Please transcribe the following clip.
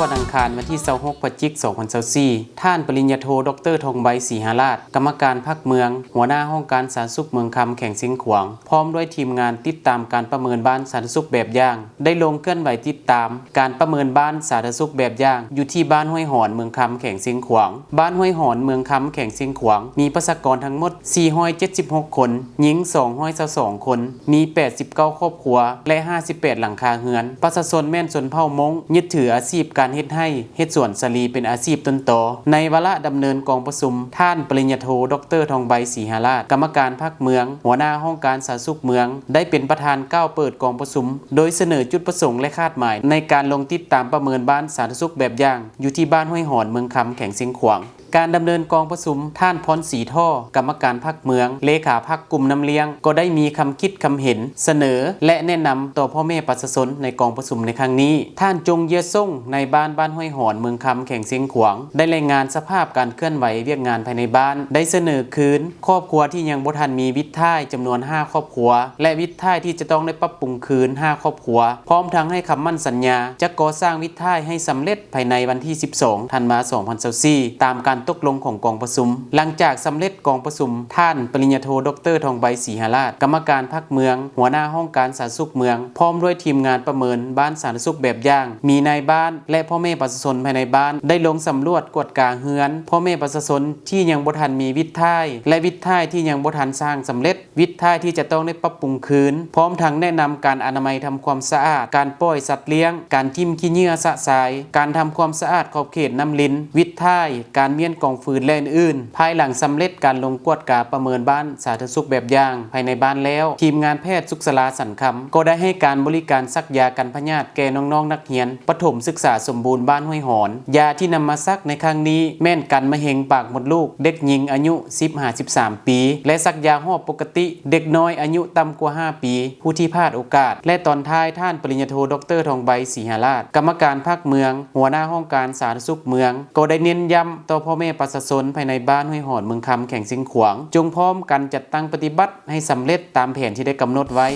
ວັນອັງຄານ ວັນທີຊາວຫົກ ພະຈິກ ສອງພັນຊາວສີ່ ທ່ານປະລິນຍາໂທ ດອກເຕີ ທອງໃບ ສີຫາລາດ ກຳມະການພັກເມືອງ, ຫົວໜ້າຫ້ອງການສາທາລະສຸກເມືອງຄຳ ແຂວງຊຽງຂວາງ ພ້ອມດ້ວຍທີມງານຕິດຕາມການປະເມີນບ້ານສາທາລະສຸກແບບຢ່າງ ໄດ້ລົງເຄື່ອນໄຫວຕິດຕາມການປະເມີນບ້ານສາທາລະສຸກແບບຢ່າງ ຢູ່ທີ່ບ້ານຫ້ວຍຫອນ ເມືອງຄຳ ແຂວງຊຽງຂວາງ. ບ້ານຫ້ວຍຫອນ ເມືອງຄຳ ແຂວງຊຽງຂວາງ ມີປະຊາກອນທັງໝົດ ສີ່ຮ້ອຍເຈັດສິບຫົກຄົນ, ຍິງ ສອງຮ້ອຍຊາວສອງຄົນ, ມີ ແປດສິບເກົ້າຄອບຄົວ ແລະ ຫ້າສິບແປດຫຼັງຄາເຮືອນ. ປະຊາຊົນແມ່ນຊົນເຜົ່າມົ້ງ, ຍຶດຖືອາຊີບການເຮັດໄຮ່, ເຮັດສວນສາລີເປັນອາຊີບຕົ້ນຕໍ. ໃນວາລະດຳເນີນກອງປະຊຸມ, ທ່ານປະລິນຍາໂທ ດອກເຕີ ທອງໃບ ສີຫາລາດ ກຳມະການພັກເມືອງ, ຫົວໜ້າຫ້ອງການສາທາລະສຸກເມືອງ ໄດ້ເປັນປະທານກ່າວເປີດກອງປະຊຸມ, ໂດຍສະເໜີຈຸດປະສົງ ແລະ ຄາດໝາຍໃນການລົງຕິດຕາມປະເມີນບ້ານສາທາລະສຸກແບບຢ່າງ ຢູ່ທີ່ບ້ານຫ້ວຍຫອນ ເມືອງຄຳ ແຂວງຊຽງຂວາງ. ການດຳເນີນກອງປະຊຸມ, ທ່ານ ພອນສີທໍ່ ກຳມະການພັກເມືອງ, ເລຂາພັກກຸ່ມນ້ຳລ້ຽງ ກໍໄດ້ມີຄຳຄິດຄຳເຫັນ, ສະເໜີ ແລະ ແນະນຳຕໍ່ພໍ່ແມ່ປະຊາຊົນໃນກອງປະຊຸມໃນຄັ້ງນີ້. ທ່ານ ຈົງ ເຢຍສົງ ນາຍບ້ານບ້ານຫ້ວຍຫອນ ເມືອງຄຳ ແຂວງຊຽງຂວາງ ໄດ້ລາຍງານສະພາບການເຄື່ອນໄຫວວຽກງານພາຍໃນບ້ານ, ໄດ້ສະເໜີຄືນຄອບຄົວທີ່ຍັງບໍ່ທັນມີວິດທ້າຍຈຳນວນຫ້າຄອບຄົວ ແລະ ວິດທ້າຍທີ່ຈະຕ້ອງໄດ້ປັບປຸງຄືນຫ້າຄອບຄົວ, ພ້ອມທັງໃຫ້ຄຳໝັ້ນສັນຍາຈະກໍ່ສ້າງວິດທ້າຍໃຫ້ສຳເລັດ ພາຍໃນວັນທີສິບສອງ ທັນວາ ສອງພັນຊາວສີ່ ຕາມການຕົກລົງຂອງກອງປະຊຸມ. ຫຼັງຈາກສຳເລັດກອງປະຊຸມ, ທ່ານປະລິນຍາໂທ ດອກເຕີ ທອງໃບ ສີຫາລາດ ກຳມະການພັກເມືອງ, ຫົວໜ້າຫ້ອງການສາທາລະສຸກເມືອງ ພ້ອມດ້ວຍທີມງານປະເມີນບ້ານສາທາລະສຸກແບບຢ່າງ, ມີນາຍບ້ານ ແລະ ພໍ່ແມ່ປະຊາຊົນພາຍໃນບ້ານ ໄດ້ລົງສຳຫຼວດກວດກາເຮືອນພໍ່ແມ່ປະຊາຊົນທີ່ຍັງບໍ່ທັນມີວິດທ້າຍ ແລະ ວິດທ້າຍທີ່ຍັງບໍ່ທັນສ້າງສຳເລັດ. ວິດທ້າຍທີ່ຈະຕ້ອງໄດ້ປັບປຸງຄືນ, ພ້ອມທັງແນະນຳການອະນາໄມທຳຄວາມສະອາດ, ການປ່ອຍສັດລ້ຽງ, ການຖິ້ມຂີ້ເຫຍື້ອຊະຊາຍ, ການທຳຄວາມສະອາດຂອບເຂດນ້ຳລິນ, ວິດທ້າຍ, ການມ້ຽນກອງຟືນ ແລະ ອື່ນໆ. ພາຍຫຼັງສຳເລັດການລົງກວດກາປະເມີນບ້ານສາທາລະສຸກແບບຢ່າງພາຍໃນບ້ານແລ້ວ, ທີມງານແພດສຸກສາລາສັນຄຳ ກໍໄດ້ໃຫ້ການບໍລິການສັກຢາກັນພະຍາດແກ່ນ້ອງໆນັກຮຽນປະຖົມສຶກສາສົມບູນບ້ານຫ້ວຍຫອນ. ຢາທີ່ນຳມາສັກໃນຄັ້ງນີ້ແມ່ນກັນມະເຮັງປາກມົດລູກເດັກຍິງອາຍຸ ສິບຫາສິບສາມປີ ແລະ ສັກຢາຮອບປົກກະຕິເດັກນ້ອຍອາຍຸຕ່ຳກວ່າຫ້າປີ ຜູ້ທີ່ພາດໂອກາດ. ແລະ ຕອນທ້າຍ, ທ່ານປະລິນຍາໂທ ດອກເຕີ ທອງໃບ ສີຫາລາດ ກຳມະການພັກເມືອງ, ຫົວໜ້າຫ້ອງການສາທາລະສຸກເມືອງ ກໍໄດ້ເນັ້ນຢ້ຳຕໍ່ພໍ່ແມ່ປະຊາຊົນພາຍໃນບ້ານຫ້ວຍຫອນ ເມືອງຄຳ ແຂວງຊຽງຂວາງ ຈົ່ງພ້ອມກັນຈັດຕັ້ງປະຕິບັດໃຫ້ສຳເລັດຕາມແຜນທີ່ໄດ້ກຳນົດໄວ້.